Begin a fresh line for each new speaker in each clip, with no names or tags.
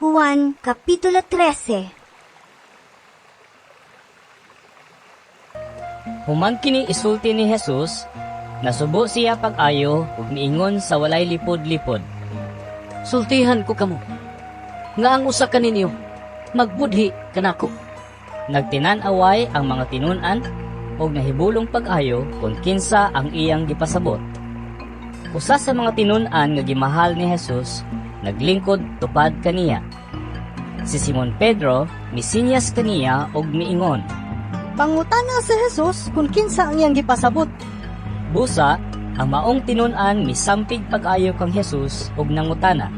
Juan Kapitulo 13.
Human kini isulti ni Jesus, nasubo siya pag-ayo ug miingon sa walay lipod-lipod.
Sultihan ko kamo nga ang usa kaninyo magbudhi kanako.
Nagtinan-away ang mga tinun-an ug nahibulong pag-ayo kung kinsa ang iyang gipasabot. Usa sa mga tinun-an nga gimahal ni Jesus naglingkod tupad kaniya. Si Simon Pedro misinyas kaniya ug miingon,
"Pangutana si Jesus kung kinsa ang iyang gipasabot."
Busa, ang maong tinun-an misampig pag-ayo kang Jesus ug nangutana,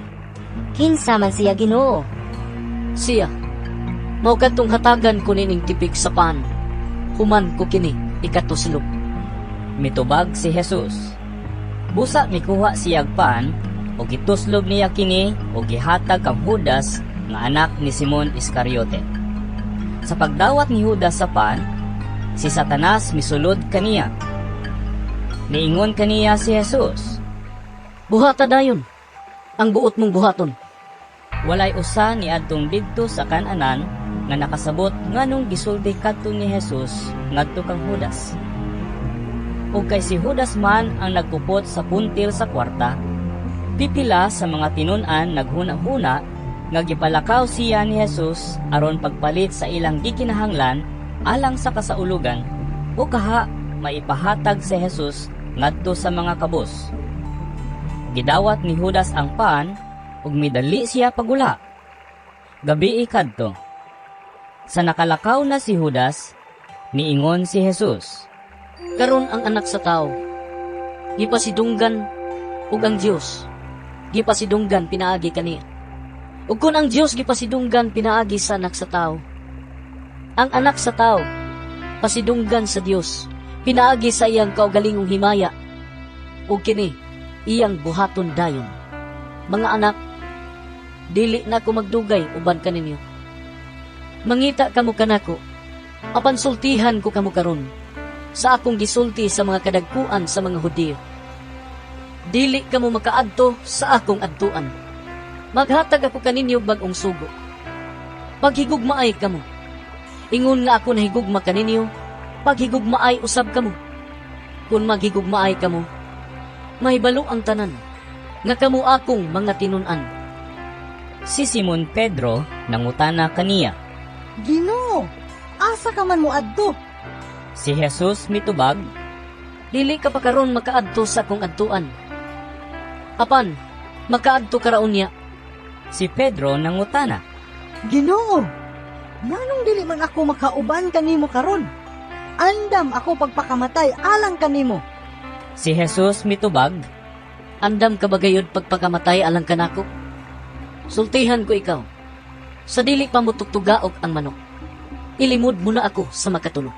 "Kinsa man siya, Ginoo?"
Siya mao kadtong hatagan ko nining tipik sa pan human ko kini ikatuslob.
Mitubag si Jesus. Busa mikuha siyag pan ug gituslob niya kini ug gihatag kang Judas nga anak ni Simon Iscariote. Sa pagdawat ni Judas sa pan, si Satanas misulod kaniya. Niingon kaniya si Jesus,
"Buhata dayon ang buot mong buhaton."
Walay usa ni adtong didto sa kan-anan nga nakasabot nganong gisulti kadto ni Jesus ngadto kang Judas. Ug kay si Judas man ang nagkupot sa puntil sa kwarta, pipila sa mga tinun-an naghuna-huna nga gipalakaw siya ni Jesus aron pagpalit sa ilang gikinahanglan alang sa kasaulugan o kaha maipahatag si Jesus ngadto sa mga kabus. Gidawat ni Judas ang pan ug midali siya pagula. Gabii kadto. Sa nakalakaw na si Judas, niingon si Jesus,
"Karon ang Anak sa Tawo gipasidunggan ug ang Dios gipasidunggan pinaagi kaniya. Ug kun ang Dios gipasidunggan pinaagi sa Anak sa Tawo, ang Anak sa Tawo pasidunggan sa Dios pinaagi sa iyang kaugalingong himaya, ug kini iyang buhaton dayon. Mga anak, dili na ko magdugay uban kaninyo. Mangita kamo kanako, apan sultihan ko kamo karon sa akong gisulti sa mga kadagkuan sa mga Hudiyo: Dili kamo makaadto sa akong adtuan. Maghatag ako kaninyo bag-ong sugo. Paghigugmaay kamo. Ingon nga ako nahigugma kaninyo, paghigugmaay usab kamo. Kung maghigugmaay kamo, mahibalo ang tanan nga kamo akong mga tinun-an."
Si Simon Pedro nangutana kaniya,
"Ginoo, asa ka man moadto?"
Si Jesus mitubag,
"Dili ka pa karon makaadto sa akong adtuan. Apan, makaadto ka ra unya."
Si Pedro nangutana,
"Ginoo, nganong dili man ako makauban kanimo karon? Andam ako pagpakamatay alang kanimo."
Si Jesus mitubag,
"Andam ka ba gayud pagpakamatay alang kanako? Sultihan ko ikaw, sa dili pa motugtugaok ang manok, ilimod mo na ako sa makatulo."